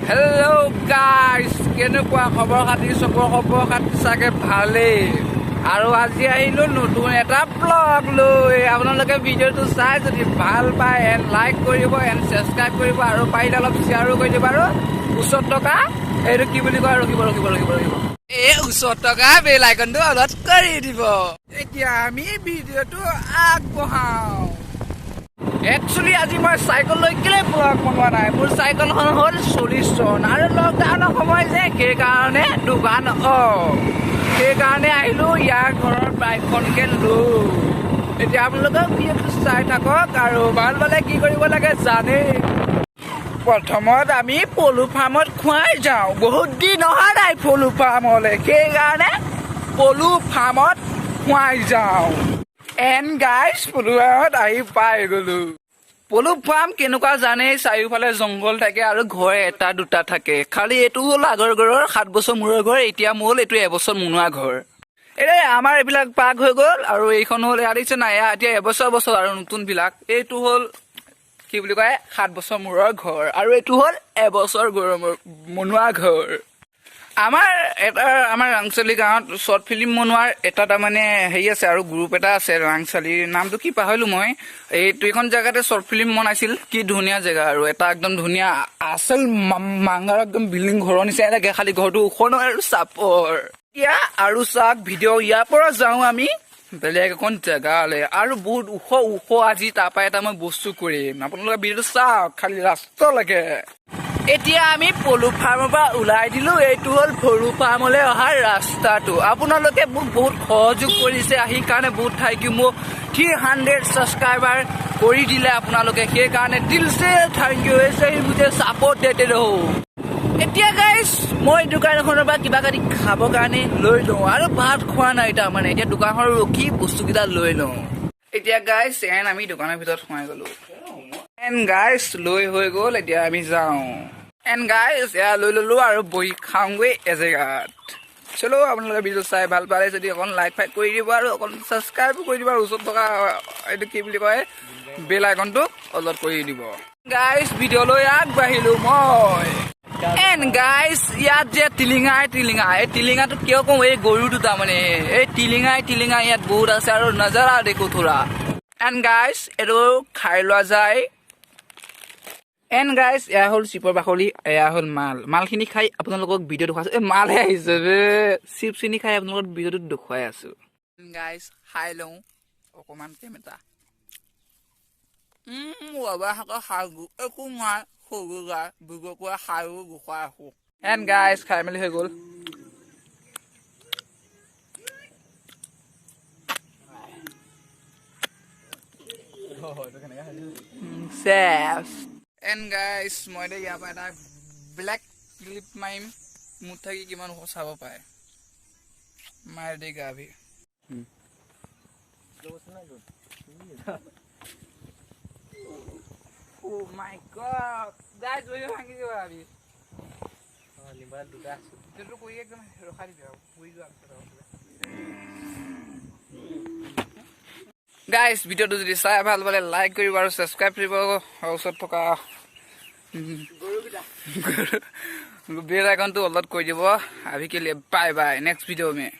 Hello' গাইছ, কেনেকুৱা খবৰ খাতি? চবৰ খবৰ খাতি চাগে ভালেই। আৰু আজি আহিলো নতুন এটা ব্লগ লৈ। আপোনালোকে ভিডিঅ'টো চাই যদি ভাল পায় এণ্ড লাইক কৰিব এণ্ড ছাবস্ক্ৰাইব কৰিব আৰু পাৰিলে অলপ শ্বেয়াৰো কৰি দিব। আৰু ওচৰত থকা এইটো কি বুলি কয়, ৰখিব ৰখিব ৰখিব ৰখিব, এই ওচৰত থকা বেল আইকনটো অলপ কৰি দিব। এতিয়া আমি ভিডিঅ'টো আগবঢ়াওঁ। একচুৱেলি আজি মই চাইকেল লৈ কেলে ব্লগ বনোৱা নাই, মোৰ চাইকেলখন হ'ল 40 চন আৰু লকডাউনৰ সময় যে, সেইকাৰণে দোকান অফ, সেইকাৰণে আহিলো ইয়াৰ ঘৰৰ বাইকখনকে লৈ। এতিয়া আপোনালোকে ভিডিঅ'টো চাই থাকক আৰু ভাল পালে কি কৰিব লাগে জানেই। প্ৰথমত আমি পলু ফাৰ্মত খুৱাই যাওঁ, বহুত দিন অহা নাই পলু ফাৰ্মলৈ, সেইকাৰণে পলু ফাৰ্মত খুৱাই যাওঁ। এণ্ড গাইজ, পলু ফাৰ্মত আহি পাই গলো। পলু ফাৰ্ম কেনেকুৱা জানেই, চাৰিওফালে জংঘল থাকে আৰু ঘৰ এটা দুটা থাকে। খালি এইটো হ'ল আগৰ ঘৰৰ 7 বছৰ মূৰৰ ঘৰ, এতিয়া মোৰ হ'ল এইটো এবছৰ মুনোৱা ঘৰ। এই আমাৰ এইবিলাক পাক হৈ গ'ল আৰু এইখন হ'ল এয়া দেখিছে নাই, এয়া এতিয়া এবছৰ বছৰ আৰু নতুনবিলাক। এইটো হ'ল কি বুলি কয় 7 বছৰ মূৰৰ ঘৰ আৰু এইটো হ'ল এবছৰ বনোৱা ঘৰ। আমাৰ এটা আমাৰ ৰাংচালি গাঁৱত শ্বৰ্ট ফিল্ম বনোৱাৰ এটা তাৰমানে হেৰি আছে আৰু গ্ৰুপ এটা আছে ৰাংচালিৰ, নামটো কি পাহৰিলো মই। এইটো এইখন জেগাতে শ্বৰ্ট ফিল্ম বনাইছিল, কি ধুনীয়া জেগা আৰু এটা একদম ধুনীয়া আচল মাংগাৰ একদম বিল্ডিং ঘৰৰ নিচিনাই লাগে, খালি ঘৰটো ওখ নহয় আৰু চাপৰ। এতিয়া আৰু চাওক ভিডিঅ', ইয়াৰ পৰা যাওঁ আমি বেলেগ এখন জেগালৈ আৰু বহুত ওখ ওখ আজি তাৰপৰা এটা মই বস্তু কৰিম, আপোনালোকে ভিডিঅ'টো চাওক খালি লাষ্টলৈকে। এতিয়া আমি পলু ফাৰ্মৰ পৰা ওলাই দিলো, এইটো হ'ল পলু ফাৰ্মলৈ অহা ৰাস্তাটো। আপোনালোকে মোক বহুত সহযোগ কৰিছে আহি কাৰণে বহুত thank U. মোক 300 ছাবস্ক্ৰাইবাৰ কৰি দিলে আপোনালোকে, সেইকাৰণে दिल से thank U. ऐसे ही मुझे ছাপৰ্ট देते रहो। এতিয়া গাইজ মই দোকান এখনৰ পৰা কিবা কানি খাবৰ কাৰণে লৈ লওঁ আৰু ভাত খোৱা নাই তাৰমানে, এতিয়া দোকানখন ৰখি বস্তুকেইটা লৈ লওঁ। এতিয়া গাইজ এণ্ড আমি দোকানৰ ভিতৰত সোমাই গলো। এণ্ড গাইজ লৈ হৈ গ'ল, এতিয়া আমি যাওঁ। এণ্ড গাইজ এয়া লৈ ললো আৰু বহি খাওঁগৈ এজেগাত। চলো, আপোনালোকে ভিডিঅ' চাই ভাল পালে যদি অকণ লাইক ফাইক কৰি দিব আৰু অকণ ছাবস্ক্ৰাইবো কৰি দিব আৰু ওচৰত থকা এইটো কি বুলি কয় বেল আইকনটো অলপ কৰি দিব। গাইজ ভিডিঅ'লৈ আগবাঢ়িলো মই। এণ্ড গাইজ ইয়াত যে টিলিঙাই টিলিঙা, এই টিলিঙাটো কিয় কওঁ, এই গৰু দুটা মানে এই টিলিঙাই টিলিঙা ইয়াত বহুত আছে আৰু नज़ारा देखो थोड़ा। এণ্ড গাইজ এইটো খাই লোৱা যায়। এণ্ড গাইজ এয়া হ'ল চিপৰ বাকলি, এয়া হ'ল মাল। মালখিনি খাই আপোনালোকক ভিডিঅ' দেখুৱাইছো। এই মালহে আহিছে বে, চিপছখিনি খাই আপোনালোকক ভিডিঅ'টোত দেখুৱাই আছো। গাইজ খাই লওঁ অকণমান কেমেটা। বাবা শাক একো নাই, সৰু গাই বিগকুৱা খায়ো গোসাই আছো। এণ্ড গাইজ খাই মেলি হৈ গ'ল। এণ্ড গাইজ মই এতিয়া ইয়াৰ পৰা এটা ব্লেক ক্লিপ মাৰিম, মুঠ থাকি কিমান ওখ চাব পাৰে। मार देगा अभी। Oh my God! Guys, বহি ভাঙি যাব अभी। ভিডিঅ'টো কৰি একদম ৰখাই দিবি আৰু শুই যোৱাৰ পিছত আৰু। গাইজ ভিডিঅ'টো যদি চাই ভাল পালে লাইক কৰিব আৰু ছাবস্ক্ৰাইব কৰিব, আৰু ওচৰত থকা বেল আইকনটো অলপ কৰি দিব। अभी के लिए बाय बाय, নেক্সট ভিডিঅ' में।